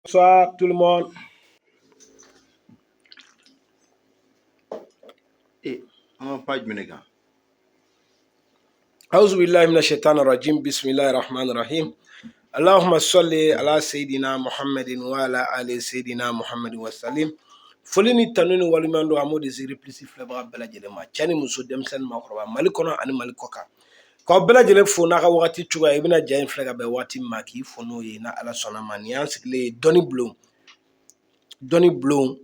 Bonsoir tout le monde. E an ka page jumɛn de kan? أعوذ بالله من الشيطان الرجيم، بسم الله الرحمن الرحيم، اللهم صل على سيدنا محمد وعلى آل سيدنا محمد وسلم. Foli ni tanu ni waleɲuman don, an b'o di Zikiri Plus filɛbaga bɛɛ lajɛlen ma, cɛ ni muso, denmisɛnnin, maakɔrɔba, Mali kɔnɔ ani Mali kɔ kan, k'aw bɛɛ lajɛlen fo n'a ka wagati cogoya. I bɛna ja in filɛ ka bɛn waati min ma, k'i fo n'o ye. N'a Ala sɔnna ma, nin y'an sigilen ye dɔnni bulon. Dɔnni bulon,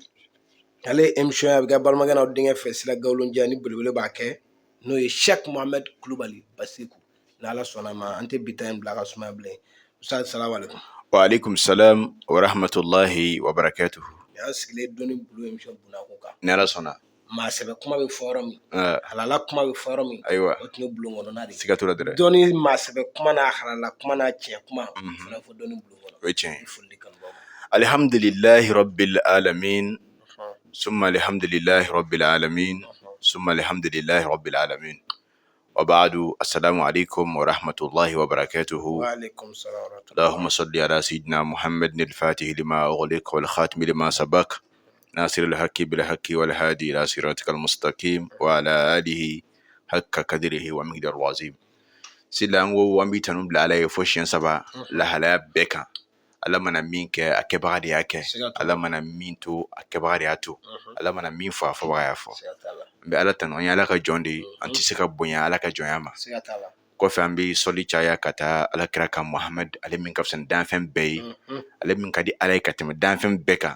ale ye émission ye, a bɛ kɛ balimakɛ n'aw denkɛ fɛ, Sira Gawulonjɛ ni belebele b'a kɛ, n'o ye Cheikh Mohamed Kulubali Basiku. N'Ala sɔnna ma, an tɛ bi ta in bila ka sumaya bilen. Ustaz, salamu alaikum. Wa alaikum salam wa rahmatullahi wa barakatuhu. Nin y'an sigilen dɔnni bulon émission bunakun kan. Ni Ala sɔnna. Maa sɛbɛ kuma bɛ fɔ yɔrɔ min, halala kuma bɛ fɔ yɔrɔ min, ayiwa, o tun ye bulon kɔnɔna de ye. Siga t'o la dɛrɛ. Dɔnni maa sɛbɛ kuma n'a halala kuma n'a tiɲɛ kuma, o fana fɔ dɔnni bulon kɔnɔ. O ye tiɲɛ ye. I foli di kanubaw ma. Alhamdulillahi rabbil alamin, summa alhamdulillahi rabbil alamin, summa alhamdulillahi rabbil alamin, wa ba'du, assalamu alaikum wa rahmatullahi wa barakatuhu. Wa alaikum salam wa rahmatullahi. اللهم صل على سيدنا محمد الفاتح لما أغلق والخاتم لما سبق ناصر الحق بالحق والهادي إلى صراطك المستقيم وعلى آله حق قدره ومقداره العظيم. Sila, an ko an b'i tanu bila Ala ye fo siɲɛ saba lahalaya bɛɛ kan. Ala mana min kɛ, a kɛbaga de y'a kɛ. Siga t'o la. Ala mana min to, a kɛbaga de y'a to. Ala mana min fɔ, a fɔbaga y'a fɔ. Siga t'a la. An bɛ Ala tanu, an ye Ala ka jɔn de ye, an tɛ se ka bonya Ala ka jɔnya ma. Siga t'a la. Kɔfɛ, an bɛ sɔli caya ka taa Ala kira kan Muhamad, ale min ka fisa ni danfɛn bɛɛ ye, ale min ka di Ala ye ka tɛmɛ danfɛn bɛɛ kan.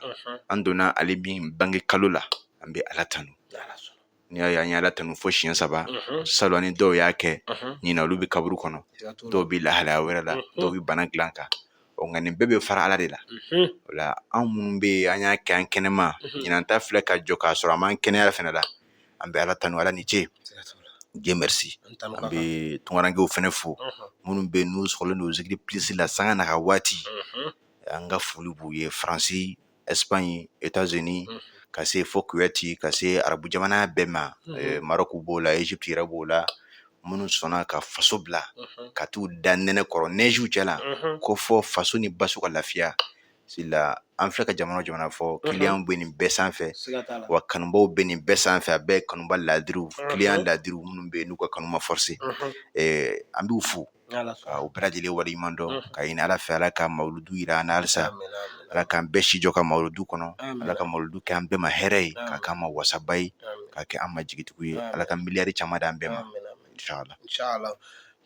An donna ale min bange kalo la, an bɛ Ala tanu. N'Ala sɔnna. N'i y'a ye an ye Ala tanu fo siɲɛ saba, salon ni dɔw y'a kɛ, ɲinan olu bɛ kaburu kɔnɔ, Siga t'o la. dɔw bɛ lahalaya wɛrɛ la, dɔw bɛ bana dilan kan. Ɔ, nka nin bɛɛ bɛ fara Ala de la. O la, anw minnu bɛ yen, an y'a kɛ an kɛnɛma, ɲinan ta filɛ ka jɔ k'a sɔrɔ an m'an kɛnɛya fɛnɛ la, an bɛ Ala tanu. Ala ni ce. Siga t'o la. Dieu merci. An tanu An ka kan. bɛ tunkarankew fɛnɛ fo, minnu bɛ yen n'u sɔgɔlen don Zikiri Plus la sanga n'a ka waati. An ka foli b'u ye Faransi, Espagne, États-Unis, ka se fo Kuwait, ka se arabu jamana bɛɛ ma. Maroc b'o la, Égypte yɛrɛ b'o la, minnu sɔnna ka faso bila ka t'u da nɛnɛ kɔrɔ, nɛziw cɛ la, ko fɔ faso ni baso ka lafiya. Sila, an filɛ ka jamana o jamana fɔ, kiliyanw bɛ nin bɛɛ sanfɛ. Siga t'a la. Wa kanubaw bɛ nin bɛɛ sanfɛ, a bɛɛ ye kanuba ladiriw, kiliyan ladiriw minnu bɛ yen n'u ka kanu ma forcé. An b'u fo N'Ala sɔnna. ka u bɛɛ lajɛlen waleɲuman dɔn, ka ɲini Ala fɛ, Ala ka mawuludu yira an na halisa. Amin, amin. Ala k'an bɛɛ si jɔ ka mawuludu kɔnɔ. Amin. Ala ka mawuludu kɛ an bɛɛ ma hɛrɛ ye, ka Amin. k'an ma wasaba ye, Amin. ka kɛ an ma jigitigiw ye. Amin. Ala ka miliyari caman d'an bɛɛ ma. Amin, amin. Inshallah. Inshallah.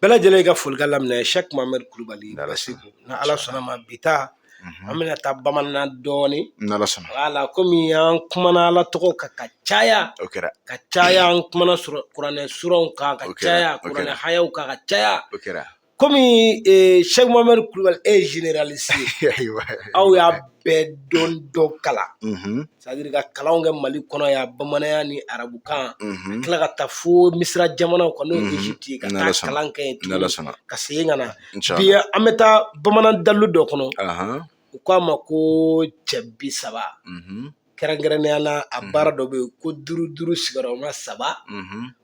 Bɛɛ lajɛlen ka folikan laminɛ Cheikh Mohamed Kulubali N'Ala Basiku. sɔnna. Ni Ala sɔnna ma, bi ta, an bɛna taa bamanan dɔɔni. N'Ala sɔnna. Wala, komi an kumana Ala tɔgɔ kan ka caya, O kɛra. ka caya, an kumana kuranɛ suranw kan ka O kɛra, caya, o kuranɛ kɛra. hayaw kan ka caya. O kɛra. Komi Cheikh Mohamed Kulubali e ye généraliste ye, Ayiwa. aw y'a bɛɛ dɔn dɔ kalan, c'est à dire ka kalanw kɛ Mali kɔnɔ yan, bamananya ni arabukan, tila ka taa fo Misira jamanaw kan, n'o ye Égypte ye, ka N'Ala taa sɔnna. kalan kɛ yen N'Ala tuguni, sɔnna. ka segin ka na. Bi Inshallah. an bɛ taa bamanan dalilu dɔ kɔnɔ. U k'a ma ko cɛ 30. Kɛrɛnkɛrɛnnenya la, a baara dɔ bɛ yen ko duuru duuru sigiyɔrɔma saba,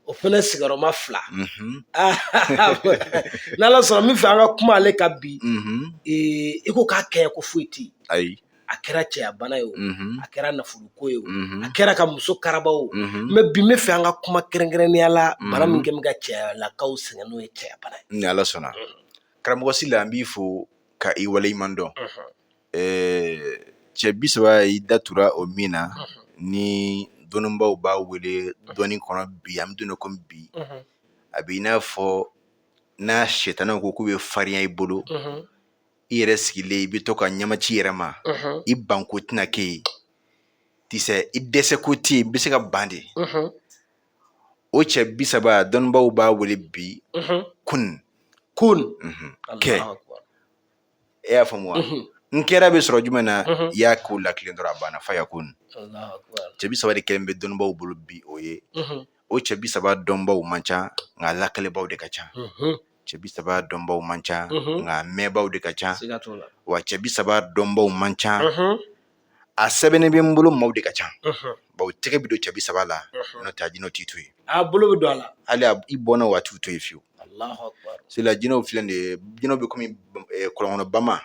o fana sigiyɔrɔma fila. N'Ala sɔnna min fɛ, an ka kuma ale kan bi. I ko k'a kɛ ko foyi tɛ yen. Ayi. A kɛra cɛya bana ye o, a kɛra nafoloko ye o, a kɛra ka muso karaba o. Mais bi n bɛ fɛ an ka kuma kɛrɛnkɛrɛnnenya la bana min kɛ bɛ ka cɛyalakaw sɛgɛn, n'o ye cɛya bana ye. Ni Ala sɔnna. Karamɔgɔ Sila, an b'i fo ka i waleɲuman dɔn. Cɛ 30, i da tura o min na, ni dɔnnibaw b'a wele dɔnni kɔnɔ bi, an bɛ don komi bi, a bɛ i n'a fɔ n'a sɛtanɛw ko k'u bɛ farinya i bolo, i yɛrɛ sigilen i bɛ to ka ɲamaci i yɛrɛ ma, i banko tɛna kɛ yen tisɛ, i dɛsɛ ko tɛ yen, i bɛ se ka ban de. O cɛ 30, dɔnnibaw b'a wele bi kun. Kun. Kɛ. Allahu akbar. E y'a faamu wa? N kɛra bɛ sɔrɔ jumɛn na? I y'a ko lakilen dɔrɔn, a banna, fa yakun. Allahu akbar. Cɛ 30 de kɛlen bɛ dɔnnibaw bolo bi, o ye o cɛ 30 dɔnbaw man ca, nka lakalebaw de ka ca. Cɛ 30 dɔnbaw man ca, nka mɛnbaw de ka ca. Siga t'o la. Wa cɛ 30 dɔnbaw man ca, a sɛbɛnnen bɛ n bolo maaw de ka ca, bawo tɛgɛ bɛ don cɛ 30 la, n'o tɛ a jinɛw t'i to yen. A bolo bɛ don a la. Hali i bɔnna, wa a t'u to yen fiyewu. Allahu akbar. Sila, jinɛw filɛ nin ye, jinɛw bɛ komi kɔlɔnkɔnɔ bama,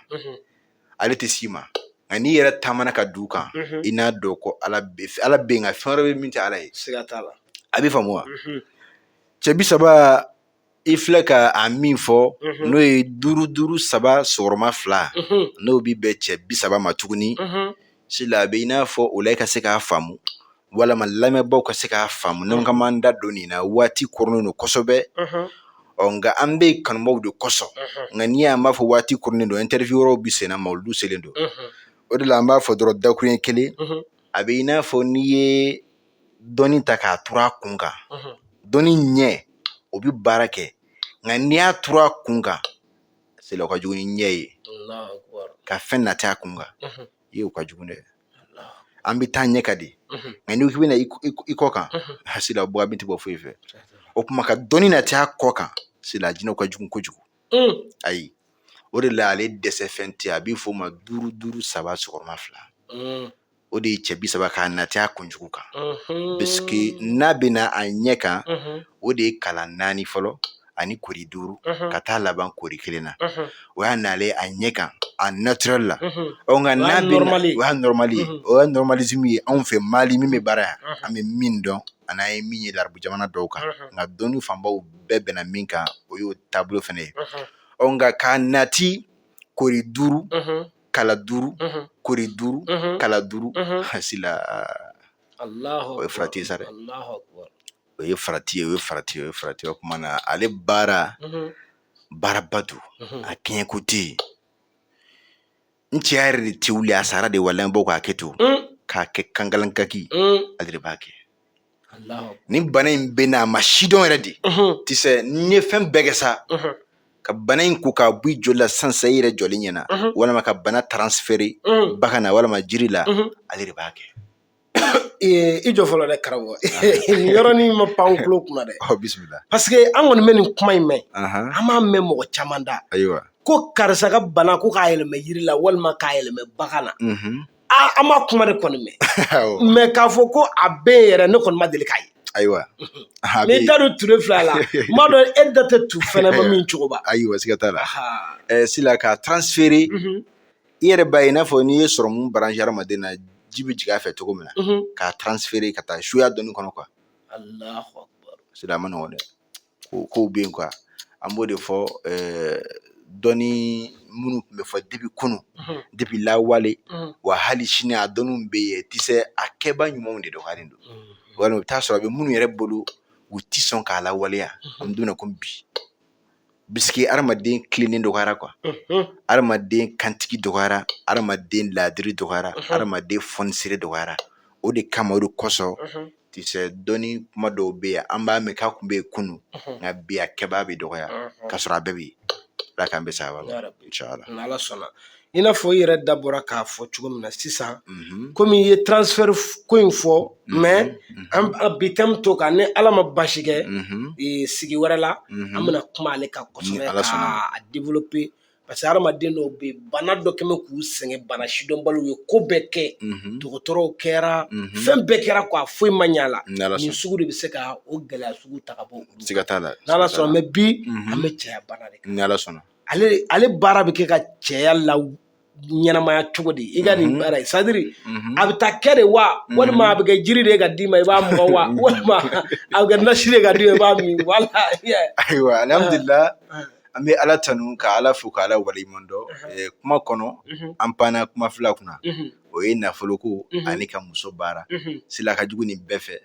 ale tɛ s'i ma, nka Nka n'i yɛrɛ taamana ka du kan, i n'a dɔn ko Ala bɛ yen, nka fɛn wɛrɛ bɛ min tɛ Ala ye. Siga t'a la. A bɛ faamu wa? Cɛ 30, i filɛ ka a min fɔ, n'o ye 5 5 3 sɔgɔma 2, n'o bi bɛn cɛ 30 ma tuguni. Sila, a bɛ i n'a fɔ o la i ka se k'a faamu, walama lamɛnbaaw ka se k'a faamu. N'an ka m'an da don nin na, waati koronnen don kosɛbɛ. Ɔ, nka an bɛ kanubaw de kosɔn. Nka n'i y'an b'a fɔ waati koronnen don, interview wɛrɛw bɛ senna, ma olu selen don. O de la an b'a fɔ dɔrɔn dakuruɲɛ kelen, a bɛ i n'a fɔ n'i ye dɔnni ta k'a turu a kun kan, dɔnni ɲɛ o bɛ baara kɛ. Nka n'i y'a turu a kun kan, sila, o ka jugu ni ɲɛ ye. Ka fɛn nati a kun kan, i ye, o ka jugu dɛ. An bɛ taa ɲɛ ka di, nka n'i ko k'i bɛna i kɔ kan, sila, bɔ a bɛ tɛ bɔ foyi fɛ. O tuma ka dɔnni nati a kɔ kan, sila, jinɛw ka jugu kojugu. Ayi, o de la ale dɛsɛ fɛn tɛ. A bɛ fɔ o ma 5 5 3 sɔgɔma 2. O de ye cɛ 30 k'a nati a kunjugu kan, parce que n'a bɛna a ɲɛ kan, o de ye kalan 4 fɔlɔ ani kori 5 ka taa laban kori 1 na. O y'a nalen a ɲɛ kan a naturel la. Ɔ, nka n'a bɛ, o y'a normal ye, o y'a normalisme ye anw fɛ Mali min bɛ baara yan, an bɛ min dɔn ani an ye min ye larabu jamana dɔw kan. Nka dɔnni fanbaw bɛɛ bɛnna min kan, o y'o taabolo fana ye. Ɔ, nka k'a nati kori 5, kala 5, kori 5, kala 5, sila, o ye farati ye sa dɛ. O ye farati ye, o ye farati ye, o ye farati ye. O tuma na ale baara, baaraba don, a kɛɲɛko tɛ yen. N cɛya yɛrɛ de tɛ wuli, a sara de wa lamɛnbaaw k'a kɛ to k'a kɛ kankalankaki, ale de b'a kɛ. Ni bana in bɛ na, a ma sidɔn yɛrɛ de ti se. N ye fɛn bɛɛ kɛ sa ka bana in ko k'a bɔ i joli la sisan i yɛrɛ jɔlen ɲɛna, walima ka bana transférer bagan na walima jiri la, ale de b'a kɛ. I jɔ fɔlɔ dɛ, karamɔgɔ, nin yɔrɔnin ma pan tulo kunna dɛ. Ɔ, bisimila. Parce que an kɔni bɛ nin kuma in mɛn, an b'a mɛn mɔgɔ caman da. Ko karisa ka bana, ko k'a yɛlɛmɛ jiri la walima k'a yɛlɛmɛ bagan na. An b'a kuma de kɔni mɛn, mais k'a fɔ ko a bɛ yen yɛrɛ, ne kɔni ma deli k'a ye. N'i da don ture fila la, n b'a dɔn e da tɛ tu fɛnɛ ma min cogo ba. Ayiwa, siga t'a la. Sila, k'a transférer, i yɛrɛ b'a ye, i n'a fɔ n'i ye sɔrɔmu branché hadamaden na, ji bɛ jigin a fɛ cogo min na, k'a transférer ka taa suya dɔnni kɔnɔ quoi. Sila, a ma nɔgɔn dɛ. Kow bɛ yen quoi. An b'o de fɔ, dɔnni minnu tun bɛ fɔ depuis kunun, depuis lawale, wa hali sini a dɔnniw bɛ yen, ti se a kɛba ɲumanw de dɔgɔyalen don, walima i bɛ taa sɔrɔ a bɛ minnu yɛrɛ bolo, u ti sɔn k'a lawaleya. An bɛ don min na komi bi, bisiki hadamaden tilennen dɔgɔyara quoi, hadamaden kantigi dɔgɔyara, hadamaden laadiri dɔgɔyara, hadamaden fɔnisere dɔgɔyara. O de kama, o de kosɔn, tu sais, dɔnni kuma dɔw bɛ yen, an b'a mɛn k'a tun bɛ yen kunun, nka bi a kɛbaa bɛ dɔgɔya, k'a sɔrɔ a bɛɛ bɛ yen. Ala k'an bɛ sababa ma, inshallah. N'Ala sɔnna, i n'a fɔ i yɛrɛ da bɔra k'a fɔ cogo min na sisan, komi i ye transfert ko in fɔ, mais an bi thème to kan, ni Ala ma basi kɛ, sigi wɛrɛ la an bɛna kuma ale kan kosɛbɛ k'a développer, parce que hadamaden dɔw bɛ yen, bana dɔ kɛmɛ k'u sɛgɛn, bana sidɔnbaliw ye ko bɛɛ kɛ, dɔgɔtɔrɔw kɛra, fɛn bɛɛ kɛra quoi, foyi ma ɲɛ a la. Nin sugu de bɛ se ka o gɛlɛya sugu ta ka bɔ olu. Siga t'a la. N'Ala sɔnna, mais bi an bɛ cɛya bana de kan. Ni Ala sɔnna. Ale baara bɛ kɛ ka cɛya la ɲɛnamaya cogo di? I ka nin baara ye, c'est à dire a bɛ taa kɛ de wa, walima a bɛ kɛ jiri de ye ka d'i ma i b'a mɔ wa, walima a bɛ kɛ nasi de ka d'i ma i b'a min, wala? Ayiwa, alhamdulillah, an bɛ Ala tanu, ka Ala fo, ka Ala waleɲuman dɔn. Kuma kɔnɔ, an panna kuma fila kunna, o ye nafoloko ani ka muso baara. Sila ka jugu nin bɛɛ fɛ,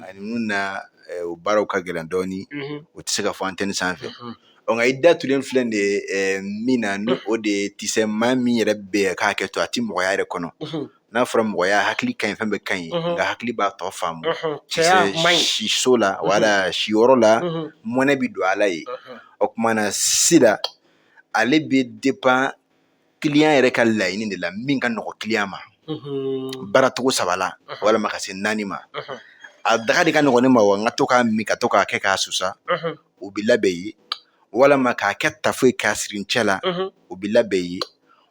ani mun na o baaraw ka gɛlɛn dɔɔni, o tɛ se ka fɔ antenne sanfɛ. Ɔ, nka i da tulen filɛ nin ye min na, ni o de ye tisɛ maa min yɛrɛ bɛ yen k'a kɛ to a ti mɔgɔya yɛrɛ kɔnɔ. N'a fɔra mɔgɔya, hakili ka ɲi, fɛn bɛɛ ka ɲi, nka hakili b'a tɔ faamu. Siso la wala siyɔrɔ la, mɔnɛ bɛ don ala ye. O tuma na sila, ale bɛ dépend client yɛrɛ ka laɲini de la, min ka nɔgɔ client ma. Baaracogo saba la walima ka se naani ma, a daga de ka nɔgɔ ne ma wa, n ka to k'a min, ka to k'a kɛ k'a susa, o bɛ labɛn ye, walama k'a kɛ tafo ye k'a siri n cɛ la, o bɛ labɛn ye,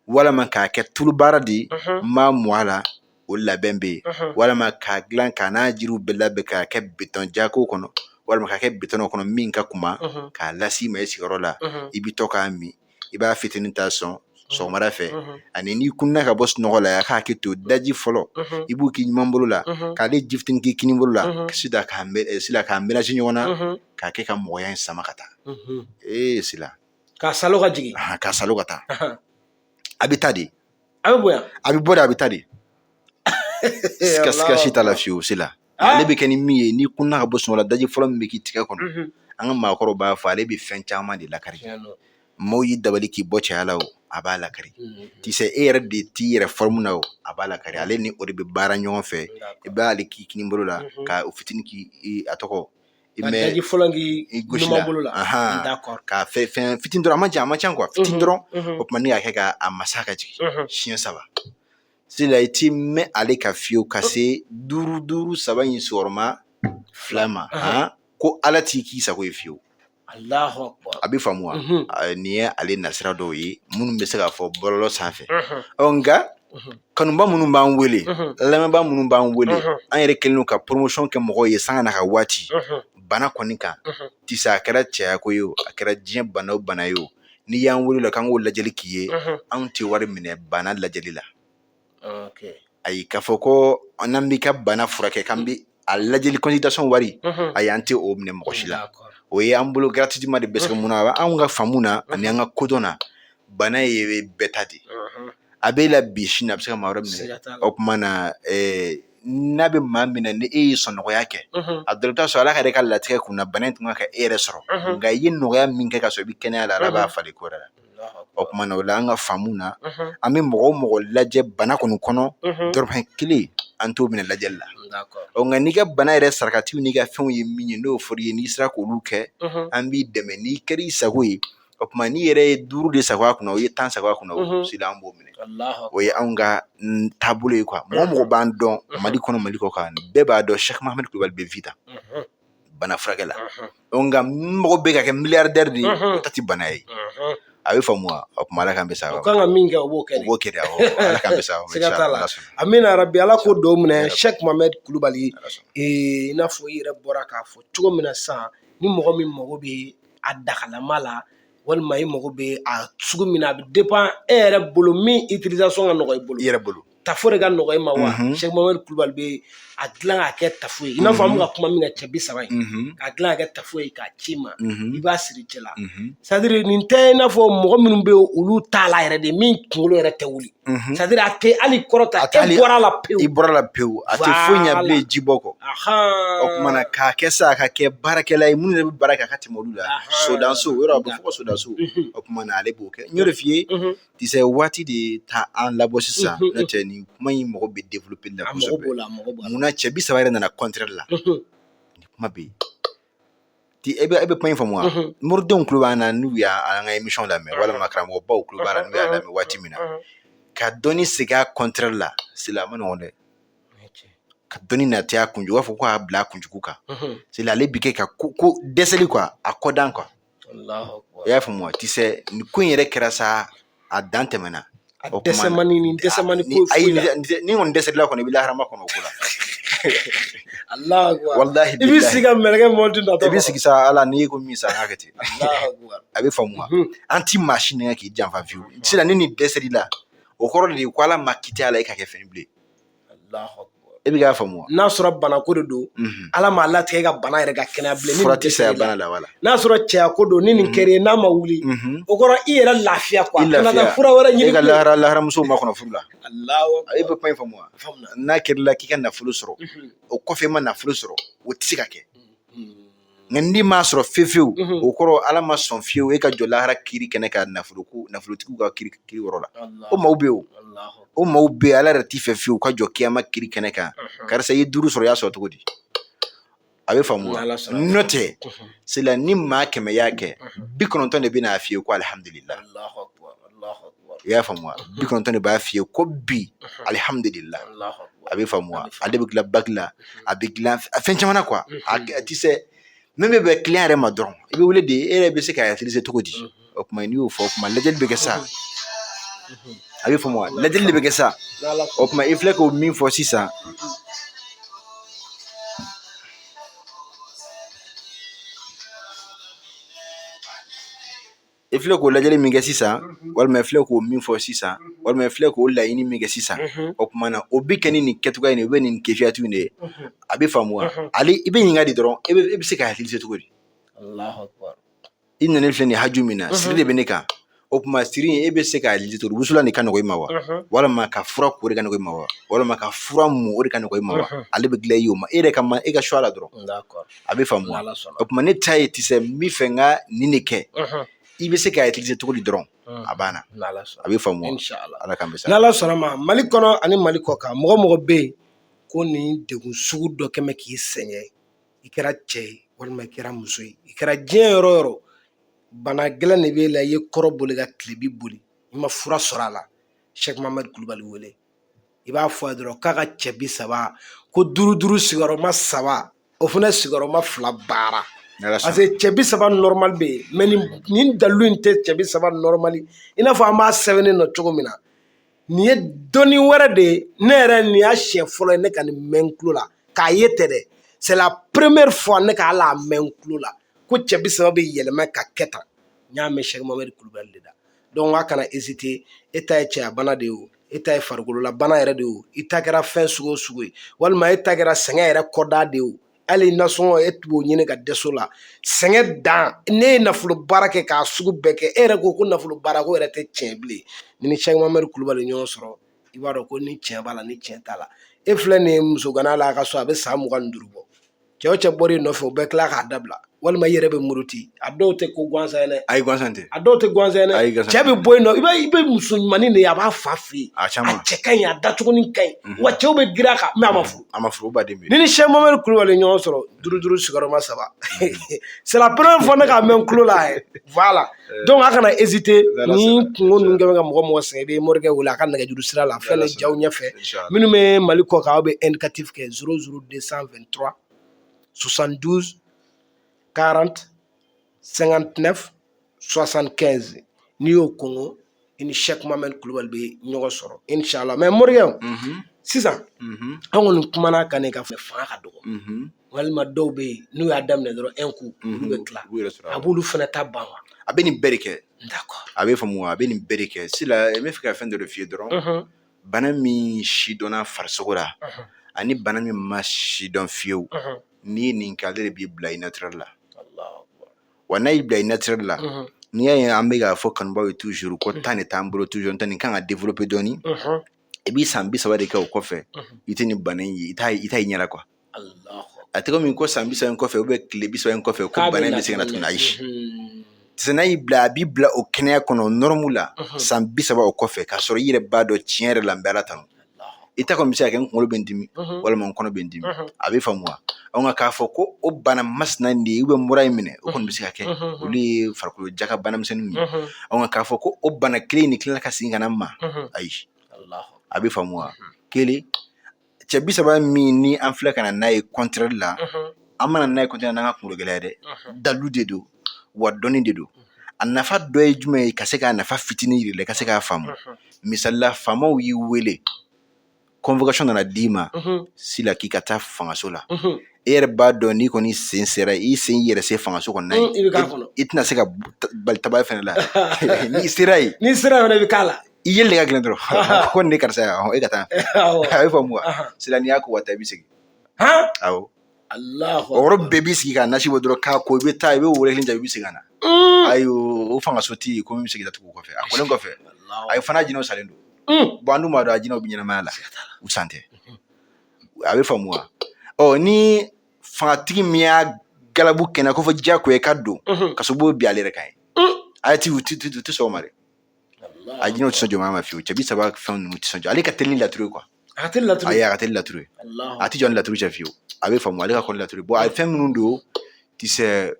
walama k'a kɛ tulubaara de ye, n b'a mɔ a la, o labɛn bɛ yen, walama k'a dilan k'a n'a jiriw bɛɛ labɛn k'a kɛ bitɔn jako kɔnɔ, walima k'a kɛ bitɔn kɔnɔ min ka kunba, k'a las'i ma i sigiyɔrɔ la, i bɛ to k'a min, i b'a fitinin ta sɔn. Sɔgɔmada fɛ, ani n'i kunna ka bɔ sunɔgɔ la, a k'a hakɛ to, daji fɔlɔ i b'o k'i ɲuman bolo la, k'ale ji fitinin k'i kini bolo la, sila k'a mélanger ɲɔgɔn na, k'a kɛ ka mɔgɔya in sama ka taa. Ee sila, k'a salo ka jigin, k'a salo ka taa, a bɛ taa de, a bɛ bonya, a bɛ bɔ de, a bɛ taa de. Siga si t'a la fiyewu. Sila, ale bɛ kɛ ni min ye, n'i kunna ka bɔ sunɔgɔ la, daji fɔlɔ min bɛ k'i tigɛ kɔnɔ, an ka maakɔrɔw b'a fɔ, ale bɛ fɛn caman de lakari. Maaw y'i dabali k'i bɔ cɛya la o, a b'a lakari. Tisɛ e yɛrɛ de t'i yɛrɛ forme na o, a b'a lakari. Ale ni o de bɛ baara ɲɔgɔn fɛ. I b'ale k'i kini bolo la, ka o fitinin k'i a tɔgɔ i mɛ daji fɔlɔ k'i gosi la, bolo la, ka fɛn fitinin dɔrɔn, a ma jan, a ma ca quoi, fitinin dɔrɔn. O tuma ni k'a kɛ ka a masa ka jigin siɲɛ saba. Sila, i ti mɛn ale ka fiyewu ka se duuru duuru saba in sigiyɔrɔma fila ma, ko Ala t'i k'i sago ye fiyewu. A bɛ faamu wa? Nin ye ale nasira dɔw ye minnu bɛ se k'a fɔ bɔlɔlɔ sanfɛ. Ɔ nka kanuba minnu b'an wele, lamɛnbaa minnu b'an wele, an yɛrɛ kɛlen don ka promotion kɛ mɔgɔw ye sanga n'a ka waati bana kɔni kan. Tisa, a kɛra cɛya ko ye o, a kɛra diɲɛ bana o bana ye o, n'i y'an wele la k'an k'o lajɛli k'i ye, anw tɛ wari minɛ bana lajɛli la. Ayi, k'a fɔ ko n'an b'i ka bana furakɛ k'an bɛ a lajɛli consultation wari, ayi, an tɛ o minɛ mɔgɔ si la. O ye an bolo gratuitement de bɛ se mun na, anw ka faamu na ani an ka kodɔn na, bana ye bɛɛ ta de ye. A b'e la bi, sini a bɛ se ka maa wɛrɛ minɛ. O tuma na, n'a bɛ maa min na, ni e ye sɔnɔgɔya kɛ, a dɔ bɛ taa sɔrɔ Ala ka yɛrɛ ka latigɛ kunna, bana in tun ka e yɛrɛ sɔrɔ, nka i ye nɔgɔya min kɛ ka sɔrɔ i bɛ kɛnɛya la, Ala b'a falen ko wɛrɛ la. O tuma na, o la an ka faamu na, an bɛ mɔgɔ o mɔgɔ lajɛ bana kɔni kɔnɔ, dɔrɔmɛ kelen an t'o minɛ lajɛli la. Ɔ nka n'i ka bana yɛrɛ sarakatiw n'i ka fɛnw ye min ye, n'o fɔr'i ye, n'i sera k'olu kɛ, an b'i dɛmɛ. N'i kɛra i sago ye, o tuma n'i yɛrɛ ye duuru de sago a kunna, o ye 10 sago a kunna, o sila an b'o minɛ. O ye anw ka taabolo ye quoi. Mɔgɔ o mɔgɔ b'an dɔn Mali kɔnɔ, Mali kɔ kan, bɛɛ b'a dɔn Cheikh Mohamed Kulubali bɛ vita bana furakɛ la. Nka mɔgɔ bɛ ka kɛ milliardaire de ye, o ta tɛ bana ye. A bɛ faamu wa? O tuma Ala k'an bɛ sa. O kan ka min kɛ, o b'o kɛ. O b'o kɛ de, awɔ. Ala k'an bɛ sa. Siga t'a la. Amina rabi, Ala k'o dɔw minɛ. Cheikh Mohamed Kulubali, i n'a fɔ i yɛrɛ bɔra k'a fɔ cogo min na sisan, ni mɔgɔ min mago bɛ a dakalama la, walima i mago bɛ a sugu min na, a bɛ dépend e yɛrɛ bolo min utilisation ka nɔgɔ i bolo. I yɛrɛ bolo. Tafo de ka nɔgɔ i ma wa? Cheikh Mohamed Kulubali bɛ a dilan k'a kɛ tafo ye, i n'a fɔ an bɛ ka kuma min kan, cɛ 30 in, k'a dilan k'a kɛ tafo ye k'a ci ma, i b'a siri cɛ la. C'est à dire nin tɛ i n'a fɔ mɔgɔ minnu bɛ yen, olu t'a la yɛrɛ de, min kunkolo yɛrɛ tɛ wuli. C'est à dire a tɛ hali kɔrɔta, e bɔra la pewu. I bɔra la pewu, a tɛ foyi ɲɛ bilen jibɔ kɔ. O tuma na k'a kɛ sa, ka kɛ baarakɛla ye, minnu yɛrɛ bɛ baara kɛ a ka tɛmɛ olu la. Sodanso yɔrɔ, a bɛ fɔ ko sodanso. O tuma na ale b'o kɛ. N y'o de f'i ye, tisɛ waati de taa an labɔ sisan, n'o tɛ nin kuma in mɔgɔ bɛ développer la kosɛbɛ. Munna cɛ 30 yɛrɛ nana contraire la? Nin kuma bɛ yen. E bɛ kuma in faamu wa? Moridenw tulo b'an na n'u y'an ka émission lamɛn, walima karamɔgɔbaw tulo b'a la n'u y'a lamɛn waati min na, ka dɔnni segin a contraire la, sila a ma nɔgɔn dɛ. Ka dɔnni nati a kunjugu, u b'a fɔ ko k'a bila a kunjugu kan. Sila, ale bi kɛ ka ko dɛsɛli quoi, a kɔdan quoi. I y'a faamu wa? Tisɛ nin ko in yɛrɛ kɛra sa, a dan tɛmɛna. A dɛsɛ man di, ni dɛsɛ man di ko foyi la. Ni kɔni dɛsɛla kɔni, i bɛ lahara makɔnɔ o ko la. Allahu akbar. Wallahi. I bɛ sigi ka mɛlɛkɛ mɔti natɔ. I bɛ sigi sa, Ala n'i ko min sa, an k'a kɛ ten. A bɛ faamu wa? An ti maa si nɛgɛ k'i janfa fiyewu. Sisan ni nin dɛsɛr'i la, o kɔrɔ de ye ko Ala ma kiti a la e ka kɛ fɛn bilen. E bɛ k'a faamu wa? N'a sɔrɔ banako de don, Ala m'a latigɛ ka bana yɛrɛ ka kɛnɛya bilen. Fura tɛ saya bana la wala. N'a sɔrɔ cɛya ko don, ni nin kɛra n'a ma wuli, o kɔrɔ i yɛrɛ lafiya quoi. I lafiya. Fura wɛrɛ ɲini. E ka laharamusow makɔnɔ furu la. E bɛ kuma in faamu wa? N'a kɛra la k'i ka nafolo sɔrɔ, o kɔfɛ i ma nafolo sɔrɔ, o tɛ se ka kɛ. Nka n'i m'a sɔrɔ fiyewu fiyewu, o kɔrɔ Ala ma sɔn fiyewu e ka jɔ lahara kiri kɛnɛ kan, nafolo ko nafolotigiw ka kiri yɔrɔ la. O maaw bɛ yen, o maaw bɛ yen, Ala yɛrɛ t'i fɛ fiyewu ka jɔ kiyama kiri kɛnɛ kan. Karisa, i ye 5 sɔrɔ, i y'a sɔrɔ cogo di? A bɛ faamu wa? N'o tɛ sila, ni maa 100 y'a kɛ, 90 de bɛ n'a f'i ye ko alihamudulila. I y'a faamu wa? 90 de b'a f'i ye ko bi alihamudulila. A bɛ faamu wa? Ale bɛ dilan baki la, a bɛ dilan fɛn caman na quoi. A ti se min bɛ bɛn client yɛrɛ ma dɔrɔn, i bɛ wele de, e yɛrɛ bɛ se k'a utiliser cogo di? O tuma n'i y'o fɔ, o tuma lajɛli bɛ kɛ sa. A bɛ faamu wa? Lajɛli de bɛ kɛ sa. O tuma i filɛ k'o min fɔ sisan, i filɛ k'o lajɛli min kɛ sisan, walima i filɛ k'o min fɔ sisan, walima i filɛ k'o laɲini min kɛ sisan, o tuma na o bɛ kɛ ni nin kɛcogoya in de ye, o bɛ nin kefiyatu in de ye. A bɛ faamu wa? Ale i bɛ ɲininka de dɔrɔn, e bɛ se ka hakili se cogo di? I nana filɛ nin haju min na, siri de bɛ ne kan. O tuma siri in, e bɛ se k'a liti cogo di? Wusulan de ka nɔgɔ i ma wa, walima ka fura ko de ka nɔgɔ i ma wa, walima ka fura mun o de ka nɔgɔ i ma wa? Ale bɛ dilan i ye o ma, e yɛrɛ ka ma, e ka choix la dɔrɔn. A bɛ faamu wa? O tuma ne ta ye tisɛ, n bɛ fɛ n ka nin de kɛ, i bɛ se k'a utiliser cogo di dɔrɔn, a banna. A bɛ faamu wa? Ala k'an bɛ sa. N'Ala sɔnna ma, Mali kɔnɔ ani Mali kɔ kan, mɔgɔ mɔgɔ bɛ yen ko nin degun sugu dɔ kɛmɛ k'i sɛgɛn, i kɛra cɛ ye walima i kɛra muso ye, i kɛra diɲɛ yɔrɔ o yɔrɔ, bana gɛlɛn de b'e la, i ye kɔrɔn boli ka tilebi boli, i ma fura sɔrɔ a la, Sɛki Mamadu Kulubali wele. I b'a fɔ a ye dɔrɔn k'a ka cɛ 30 ko duuru duuru sigiyɔrɔma saba, o fana sigiyɔrɔma fila baara, parce que cɛ 30 normal bɛ yen, mais nin dalilu in tɛ cɛ 30 normal i n'a fɔ an b'a sɛbɛnnen nɔ cogo min na. Nin ye dɔnni wɛrɛ de ye. Ne yɛrɛ, nin y'a siɲɛ fɔlɔ ye ne ka nin mɛn n tulo la k'a ye tɛ dɛ, c'est la première fois ne ka ala mɛn n tulo la ko cɛ 30 bɛ yɛlɛma ka kɛ tan. N y'a mɛn Sɛki Mamadu Kulubali de da. Donc a kana hésiter. E ta ye cɛya bana de ye o, e ta ye farikolola bana yɛrɛ de ye o, i ta kɛra fɛn sugu o sugu ye, walima e ta kɛra sɛgɛn yɛrɛ kɔda de ye o, hali nasɔngɔ e b'o ɲini ka dɛsɛ o la, sɛgɛn dan, ne ye nafolo baara kɛ k'a sugu bɛɛ kɛ, e yɛrɛ ko ko nafolo baara ko yɛrɛ tɛ tiɲɛ bilen. Ni ni Sɛki Mamadu Kulubali ɲɔgɔn sɔrɔ, i b'a dɔn ko ni tiɲɛ b'a la, ni tiɲɛ t'a la. E filɛ nin ye musogana la a ka so, a bɛ san 25 bɔ. Cɛ o cɛ bɔra i nɔfɛ, o bɛɛ tila k'a dabila, walima i yɛrɛ bɛ muruti. A dɔw tɛ ko gansan ye dɛ. Ayi, gansan tɛ. A dɔw tɛ gansan ye dɛ. Ayi, gansan Cɛ bɛ bɔ yen nɔ, i bɛ muso ɲumannin de ye, a b'a fa fɛ yen. A caman. A cɛ ka ɲi, a dacogonin ka ɲi wa, cɛw bɛ girin a kan, mais a ma furu. A ma furu, o baden bɛ. Ni ni Sɛki Mamadu Kulubali ɲɔgɔn sɔrɔ, duuru duuru sigiyɔrɔma saba, c'est la première fois ne k'a mɛn n tulo la yɛ. Voilà, donc a kana hésiter. Ni kungo ninnu kɛ bɛ ka mɔgɔ mɔgɔ sɛgɛn, i bɛ morikɛ wele a ka nɛgɛjuru sira la, fɛn de jaw ɲɛfɛ. Minnu bɛ Mali kɔ kan, aw bɛ indicatif kɛ 00 223 72 40 59 75. N'i y'o kɔngɔ, i ni Sɛki Mamadu Kulubali bɛ ɲɔgɔn sɔrɔ inshallah. Mais morikɛ, sisan an kɔni kumana kan de ka fanga ka dɔgɔ, walima dɔw bɛ yen n'u y'a daminɛ dɔrɔn un coup olu bɛ tila, a b'olu fana ta ban wa? A bɛ nin bɛɛ de kɛ. D'accord. A bɛ faamu, a bɛ nin bɛɛ de kɛ. Sila, n bɛ fɛ ka fɛn dɔ de f'i ye dɔrɔn. Bana min sidɔnna farisogo la ani bana min ma sidɔn fiyewu, n'i ye nin kɛ, ale de b'i bila i naturel la. Wa n'a y'i bila i naturel la, n'i y'a ye an bɛ k'a fɔ kanubaw ye toujours ko temps de t'an bolo toujours, n tɛ nin kan ka développer dɔɔni. I b'i san 30 de kɛ, o kɔfɛ i tɛ nin bana in ye, i t'a i ɲɛ la quoi. A tɛ komi ko san 30 in kɔfɛ ou bien tile 30 in kɔfɛ ko bana in bɛ se ka na tuguni. Ayi, sisan n'a y'i bila, a b'i bila o kɛnɛya kɔnɔ norme la san 30 o kɔfɛ, k'a sɔrɔ i yɛrɛ b'a dɔn tiɲɛ yɛrɛ la n bɛ Ala tanu. I ta kɔni bɛ se ka kɛ n kunkolo bɛ n dimi walima n kɔnɔ bɛ n dimi. A bɛ faamu wa? Nka k'a fɔ ko o bana masina in de ye ou bien mura in minɛ, o kɔni bɛ se ka kɛ, olu ye farikolo jaka bana misɛnninw ye. Nka k'a fɔ ko o bana kelen in de tilala ka segin ka na n ma, ayi. A bɛ faamu wa? Kelen, cɛ 30 min ni an filɛ ka na n'a ye contraire la, an mana n'a ye contraire n'an ka kunkolo gɛlɛya dɛ, dalu de don wa dɔnni de don. A nafa dɔ ye jumɛn ye? Ka se k'a nafa fitinin yir'i la, ka se k'a faamu. Misali la, faamaw y'i wele, convocation nana d'i ma sila k'i ka taa fangaso la. E yɛrɛ b'a dɔn n'i kɔni sen sera, i sen yɛrɛ se fangaso kɔnɔna ye, i tɛna se ka bali tabali fɛnɛ la. N'i sera yen, n'i sera yen, i bɛ k'a la. I yeli de ka gɛlɛn dɔrɔn ko nin de karisa ye, e ka taa. A bɛ faamu wa? Sila, n'i y'a ko ka taa, i bɛ segin. Awɔ, o yɔrɔ bɛɛ b'i sigi k'a nasi bɔ dɔrɔn k'a ko, i bɛ taa, i bɛ wele kelen jaabi, i bɛ segin ka na. Ayi, o fangaso tɛ yen ko min bɛ se k'i datugu o kɔfɛ. A kolen kɔfɛ, ayi fana, jinɛw salen don. Bon, an dun b'a dɔn a jinɛw bɛ ɲɛnamaya la, u san tɛ. A bɛ faamu wa? Ɔ, ni fangatigi min y'a galabu kɛnɛ ko fɔ diyagoya ka don kaso b'o bi ale yɛrɛ kan ye, a ti u tɛ sɔn o ma dɛ. A jinɛw tɛ sɔn jɔnmaya ma fiyewu. Cɛ 30 fɛn ninnu tɛ sɔn jɔ. Ale ka teli ni laturu ye quoi. A ka teli laturu. Ayi, a ka teli laturu ye. A tɛ jɔ ni laturu cɛ fiyewu. A bɛ faamu, ale ka kɔni laturu ye. Bon, a ye fɛn minnu don, ti sɛ,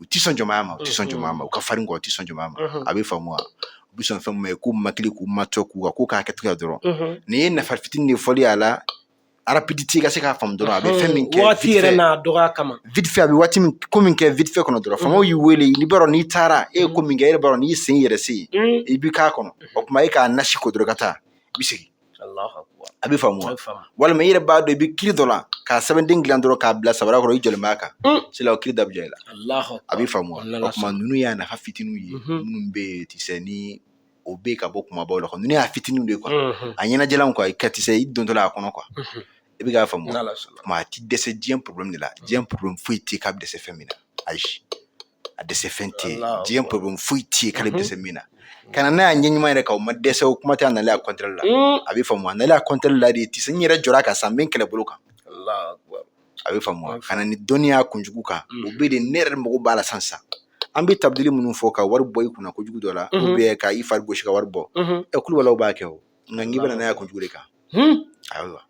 u tɛ sɔn jɔnmaya ma, u tɛ sɔn jɔnmaya ma, u ka farin quoi, u tɛ sɔn jɔnmaya ma. A bɛ faamu wa? U bɛ sɔn fɛn min ma, k'u makili, k'u matɔ, k'u ka ko k'a kɛcogoya dɔrɔn. Nin ye nafa fitinin de fɔli a la, rapidité ka se k'a faamu dɔrɔn, a bɛ fɛn min kɛ waati yɛrɛ n'a dɔgɔya kama. Vite fait, a bɛ waati min ko min kɛ vite fait kɔnɔ dɔrɔn, faamaw y'i wele, n'i b'a dɔn n'i taara, e ye ko min kɛ, e yɛrɛ b'a dɔn n'i sen yɛrɛ se yen, i bɛ k'a kɔnɔ. O tuma e k'a nasi ko dɔrɔn ka taa, i bɛ segin. A bɛ faamu wa? Walima i yɛrɛ b'a dɔn i bɛ kiri dɔ la k'a sɛbɛnden dilan dɔrɔn k'a bila sabara kɔrɔ, i jɔlen b'a kan, sila o kiri da bɛ jɔ i la. A bɛ faamu wa? O tuma ninnu y'a nafa fitininw ye minnu bɛ yen, tisɛ ni o bɛ ka bɔ kumabaw la quoi. Ninnu y'a fitininw de ye quoi, a ɲɛnajɛlanw quoi, ka tisɛ i dontɔ la a kɔnɔ quoi. I bɛ k'a faamu wa? Tuma a ti dɛsɛ diɲɛ problème de la. Diɲɛ problème foyi tɛ yen k'a bɛ dɛsɛ fɛn min na. Ayi, a dɛsɛ fɛn tɛ yen. Diɲɛ problème foyi tɛ yen k'ale bɛ dɛsɛ min na. Ka na n'a y'a ɲɛ ɲuman yɛrɛ kan, o ma dɛsɛ, o kuma tɛ a nalen a contraire la. A bɛ faamu, a nalen a contraire la de, tisɛ n yɛrɛ jɔra ka san n bɛ n kɛlɛbolo kan. A bɛ faamu wa? Ka na ni dɔnniya kunjugu kan, o bɛ de ne yɛrɛ mago b'a la sisan sisan. An bɛ tabili minnu fɔ ka wari bɔ i kunna kojugu dɔ la, ou bien ka i fari gosi ka wari bɔ, ɛ, kulubaliw b'a kɛ o, nka n'i bɛna n'a ye kunjugu de kan, ayiwa,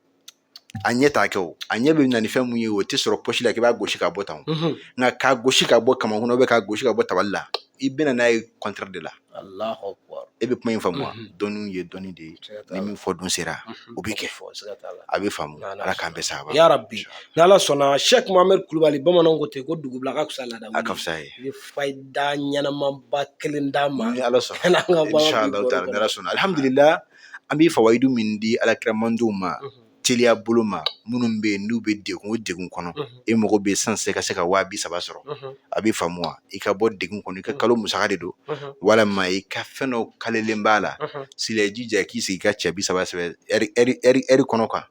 a ɲɛ t'a kɛ o. A ɲɛ bɛ na ni fɛn mun ye, o tɛ sɔrɔ poche la k'i b'a gosi k'a bɔ tan o. Nka k'a gosi ka bɔ kamankun na, k'a gosi ka bɔ tabali la, i bɛna n'a ye contraire de la. E bɛ kuma in faamu wa? Dɔnni ye dɔnni de ye. Ni min fɔ dun sera, o bɛ kɛ. A bɛ faamu. Ala k'an bɛɛ sababa. Ya rabbi, n'Ala sɔnna. Sheikh Mohamed Kulubali, bamananw ko ten ko dugubila ka fisa laada. A ka fisa ye. I bɛ fayida ɲɛnamaba kelen d'a ma. Ni Ala sɔnna, inshallah taala, ni Ala sɔnna. Alhamdulillah, an bɛ fawayidu min di alakira mandenw ma teliya bolo ma, minnu bɛ yen n'u bɛ degun o degun kɔnɔ, e mago bɛ sanse ka se ka 30.000 sɔrɔ. A bɛ faamu wa? I ka bɔ degun kɔnɔ, i ka kalo musaka de don, walima i ka fɛn dɔ kalelen b'a la. Sila, i jija k'i sigi ka cɛ 30 sɛbɛn ɛri kɔnɔ quoi,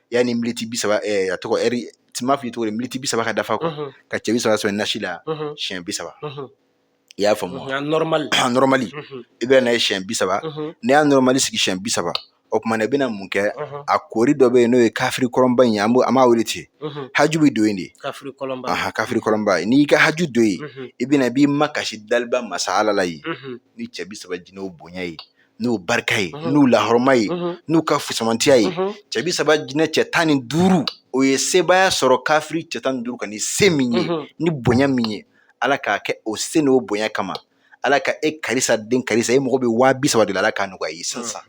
yanni miniti 30, a tɔgɔ ɛri ti m'a f'i ye cogo di, miniti 30 ka dafa quoi, ka cɛ 30 sɛbɛn nasi la siɲɛ 30. I y'a faamu wa? Normal. Normal, i bɛ na ye siɲɛ 30. N'i y'a normal sigi siɲɛ 30, o tuma na i bɛna mun kɛ? A kori dɔ bɛ yen, n'o ye kafiri kɔrɔnba in ye, an b'a wele ten. Haju bɛ don yen de. Kafiri kɔlɔnba. Aha, kafiri kɔlɔnba. N'i ka haju don yen, i bɛna i b'i makasi daliba masa Ala la yen ni cɛ 30 jinɛw bonya ye, n'o barika ye, n'u lahɔrɔma ye, n'u ka fusamantiya ye. Cɛ 30 jinɛ cɛ 15, o ye sebaaya sɔrɔ kafiri cɛ 15 kan ni se min ye, ni bonya min ye, Ala k'a kɛ o se n'o bonya kama. Ala ka e karisa den karisa, e mago bɛ 30.000 de la, Ala k'a nɔgɔya i ye sisan.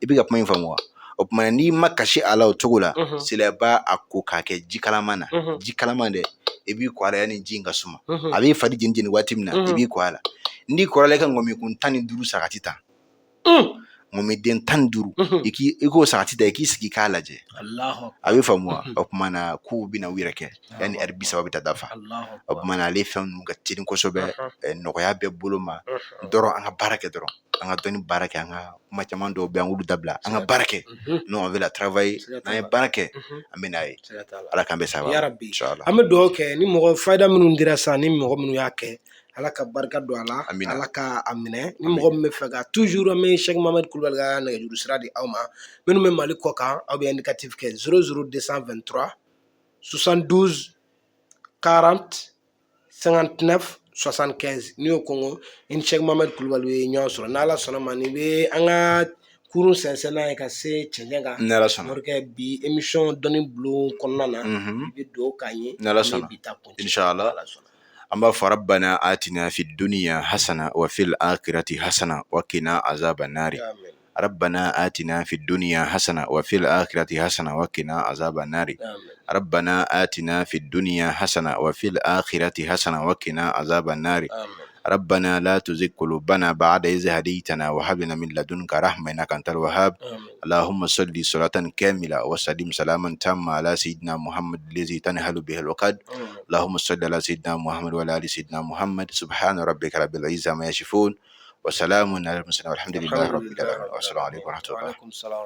I bɛ ka kuma in faamu wa? O tuma n'i ma kasi a la o cogo la, sila b'a a ko k'a kɛ ji kalaman na. Ji kalaman dɛ, i b'i ko a la yanni ji in ka suma. A b'i fari jeni jeni waati min na, i b'i ko a la. N'i kora la, i ka ŋɔmikun 15 sagati ta, ŋɔmiden 15, i k'o sagati ta, i k'i sigi k'a lajɛ. A bɛ faamu wa? O tuma na kow bɛna u yɛrɛ kɛ yanni ɛri 30 bɛ taa dafa. O tuma na ale fɛn ninnu ka teli kosɛbɛ, nɔgɔya bɛ bolo ma dɔrɔn. An ka baara kɛ dɔrɔn, an ka dɔnni baara kɛ, an ka kuma caman dɔw bɛ an k'olu dabila, an ka baara kɛ. Nous, on veut la travailler. N'an ye baara kɛ, an bɛ n'a ye. Ala k'an bɛɛ sababa. Ya rabbi, an bɛ dugawu kɛ ni mɔgɔ fayida minnu dira sisan, ni mɔgɔ minnu y'a kɛ, Ala ka barika don a la, Ala ka a minɛ. Ni mɔgɔ min bɛ fɛ ka toujours, an bɛ Cheikh Mohamed Kulubali ka nɛgɛjuru sira di aw ma. Minnu bɛ Mali kɔ kan, aw bɛ indicatif kɛ 00223 72 40 59 75. N'i y'o kɔngɔ, i ni Cheikh Mohamed Kulubali ye ɲɔgɔn sɔrɔ. N'Ala sɔnna ma, nin bɛ an ka kurun sɛnsɛn n'a ye ka se cɛncɛn kan. N'Ala sɔnna. Morikɛ, bi émission dɔnni bulon kɔnɔna na, i bɛ dugawu k'an ye. N'Ala sɔnna. Bi ta kuncɛ. Inshallah. An b'a fɔ rabbana atina fi dunya hasana wa fil akhirati hasana wa qina azaban nari. Rabbana atina fi dunya hasana wa fil akhirati hasana wa qina azaban nari. Rabbana atina fi dunya hasana wa fil akhirati hasana wa qina azaban nari. ربنا لا تزغ قلوبنا بعد إذ هديتنا وهب لنا من لدنك رحمة إنك أنت الوهاب. اللهم صل صلاة كاملة وسلم سلاما تاما على سيدنا محمد الذي تنهل به العقد. اللهم صل على سيدنا محمد وعلى آل سيدنا محمد. سبحان ربك رب العزة عما يصفون وسلام على المرسلين والحمد لله رب العالمين. والسلام عليكم ورحمة الله. وعليكم السلام.